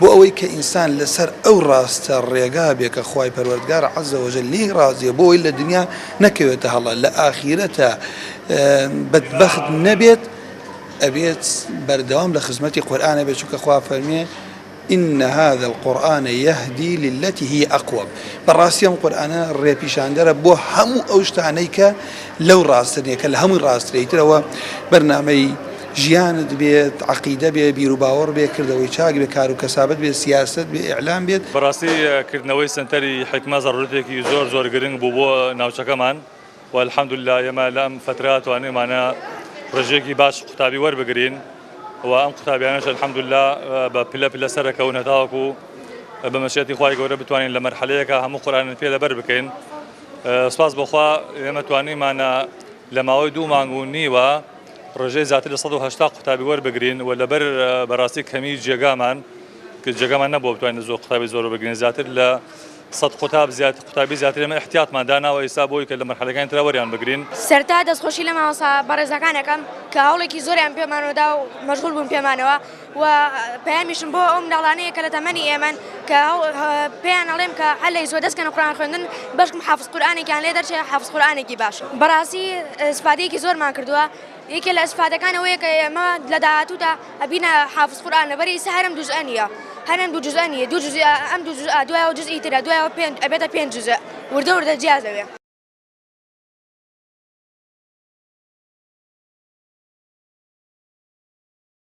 بۆ ئەوەی کە ئینسان لەسەر ئەو ڕاستە ڕێگا بێ کە خوای پەروەردگار عز وجل لێی ڕازیە بۆ ئەوەی لە دنیا نەکەوێتە هەڵە لە ئاخیرەتە بەدبەخت نەبێت ئەبێت بەردەوام لە خزمەتی قورئانە بێت چونکە خوا فەرمێ إن هذا القرآن يهدي للتي هي أقوم بەڕاستی ئەم قورئانە ڕێپیشاندەرە بۆ هەموو ئەو شتانەی کە لەو ڕاستە نیە کە لە هەمووی ڕاسترە ئیترەوە بەرنامەی ژیانت بێت عەقیدە بێ بیروباوەڕ بێ کردەوەی چاک بێ کار و کەسابەت بێ سیاسەت بێ ئیعلام بێت. بەڕاستی کردنەوەی سەنتەری حیکمە زەرورەتێکی زۆر زۆر گرنگ بوو بۆ ناوچەکەمان و الحمدللە ئێمە لەم فەترە توانیمانە ڕێژەیەکی باش قوتابی وەربگرین و ئەم قوتابیانەش الحمدللە بە پلە پلە سەرەکەون هەتاوەکو بە مەشیەتی خوای گەورە بتوانین لە مەرحەلەیەکا هەموو قورئانت پێ لەبەر بکەین سوپاس بۆ خوا ئێمە توانیمانە لە ماوەی دوو مانگ و نیوە ڕێژەی زیاتر لە 180 قوتابی وەربگرین و لەبەر بەڕاستی کەمی جێگامان کە جێگامان نەبووە بتوانین زۆر قوتابی زۆر بگرین زیاتر لە 100 قوتاب زیات قوتابی زیاتر ئێمە احتیاطمان داناوە ئێستا بۆی کە لە مەرحەلەکانی ترا وەریان بگرین. سەرتا دەستخۆشی لە مامۆستا بەڕێزەکان ئەکەم کە هەوڵێکی زۆریان پێمانەوە دا و مەشغوڵ بوون پێمانەوە و پەیامیشم بۆ ئەو منداڵانەیە کە لە تەمەنی ئێمەن کە پێیان ئەڵێم کە هەر لە ئیسوە دەست کەنە قورئان خوێندن بەشکم حافز قورئانێکیان لێ دەرچێ حافز قورئانێکی باش بەڕاستی ئیسفادەیەکی زۆرمان کردووە یەکێ لە ئیسفادەکان ئەوەیە کە ئێمە لە داهاتوودا ئەبینە حافز قورئان لەبەر ئیستا هەر ئەم جوزئە نییە هەر ئەم دوو جوزئە نییە دوو جوزئ ئەم دوو جوزئە دوایەوە جوزئی ترە دوایەوە پێنج ئەبێتە پێنج جوزئ وردە وردە جیاز ئەبێ.